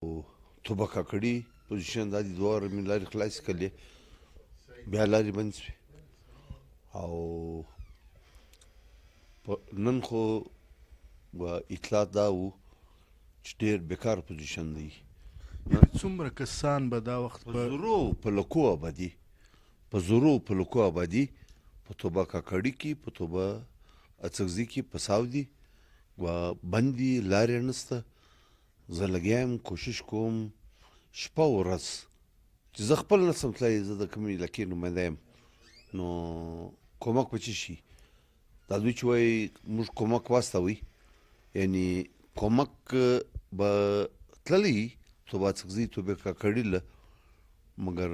توبه کاکړي پوزیشن دا دي، دوه مې لارې خلاصې کړلې، بیا لارې بند شوې. او نن خو اطلاع دا وو چې ډېر بیکار پوزیشن دی. څومره کسان به دا وخت په زرو په لکو آبادي، په زرو په لکو آبادي په توبه کاکړي کې، په توبه اڅکزي کې په ساودي و بندي، لارې نشته. زه لګیا یم، کوشش کوم شپه ورځ چې زه خپل نه سم تللی، زه د کومې علاقې نماینده یم، نو کومک به څه شي؟ دا دوی چې وایي موږ کومک واستوي، یعنی کومک به تللی توبه اڅکزي توبې کاکړي له، مګر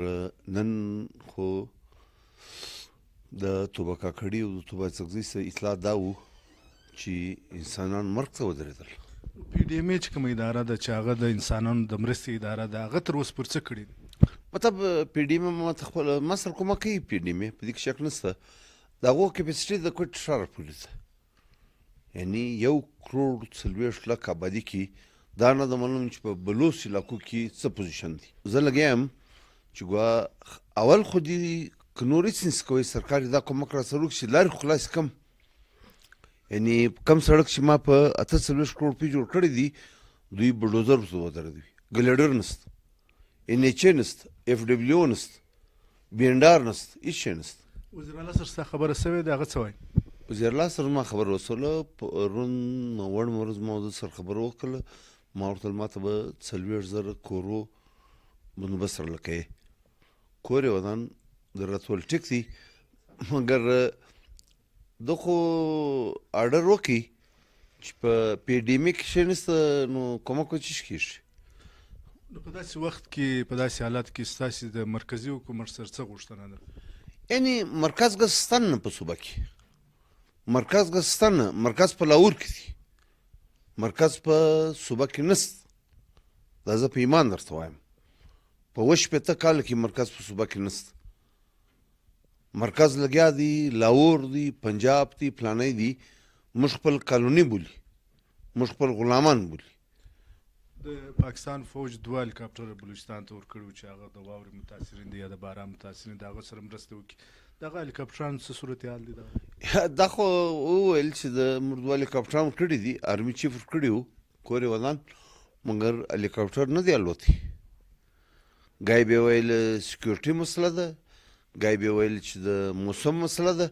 نن خو د توبه کاکړي او د توبه اڅکزي څخه اطلاع دا وو چې انسانان مرګ ته ودرېدل. پي ډي ایم ای چې کومه اداره ده، چې هغه د انسانانو د مرستې اداره ده، هغه تر اوسه پورې څه کړي دي؟ مطلب پي ډي ایم ای ما ته خپل ما سره کومک کوي. پي ډي ایم ای په دې کې شک نشته، د هغو کیپاسټي د کوټ ښار پورې ده، یعنی 1 کروڑ 40 لک آبادي کې دا نه ده معلوم چې په بلوڅ علاقو کې څه پوزیشن دی. زه لګیا یم چې ګوا اول خو دې که نور هېڅ نشي کوی، سرکار دا کومک را سره وکړي چې لارې خو خلاصې کم. یعنی کم سړک چې ما په 48 کروڑ روپۍ جوړ کړی دی، دوی بلډوزر ورته ودروي، ګلیډر نشته، این ایچ ای نشته، اف ډبلیو نشته، بي اینډ آر نشته، هېڅ شی نشته. وزیر اعلی سره ستا خبره سوې ده؟ هغه څه وایي؟ وزیر اعلی سره ما خبره وسوله، پرون وړمه ورځ ما د سره خبره وکړه. ما ورته ما ته به 40,000 کورو بندوبست راله کوې. کور یې ودان، د راته ویل ټیک دی، مګر ده خو آرډر وکړي چې په پي ډي ایم کې شی نشته، نو کومک به چیش کېږي؟ نو په داسې وخت کې، په داسې حالت کې ستاسې د مرکزي حکومت سره څه غوښتنه ده؟ یعنی مرکز ګستن نه په صوبه کې، مرکز ګستن نه، مرکز په لاهور کې دی، مرکز په صوبه کې نشته. دا زه په ایمان درته وایم، په 67 کال کې مرکز په صوبه کې نشته. مرکز لګیا دی لاهور دی، پنجاب دی، پلانی دی. موږ خپل کالوني بولي، موږ خپل غلامان بولي. د پاکستان فوج دوه هلیکاپټر بلوچستان ته ورکړي وو چې هغه د واورې متاثرین دي یا د باران متاثرین دي، هغه سره مرسته وکړي. دغه هلیکاپټرانو څه صورتحال دی دا؟ دا خو وویل چې د موږ دوه هلیکاپټران کړي دي، آرمي چیف ورکړي وو، کور یې ودان، مګر هلیکاپټر نه دی الوتی. ګای به ویل سکیورټي مسله ده، ګای به ویل چې د موسم مسله ده،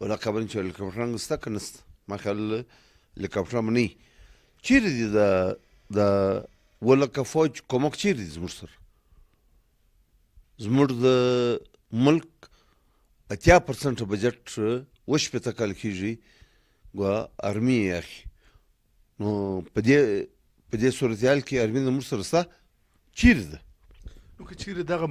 ولا خبر چې هلیکاپټران شته که نشته. ما خیال هلیکاپټران نه چیرې دي. د ولکه فوج کومک چیرې دي زموږ سره؟ زموږ د ملک 80% بجټ 67 کال کېږي ګوا ارمي یې اخلي. نو په دې صورتحال کې ارمي زموږ سره شته؟ چیرې ده؟ نو که چیرې دغه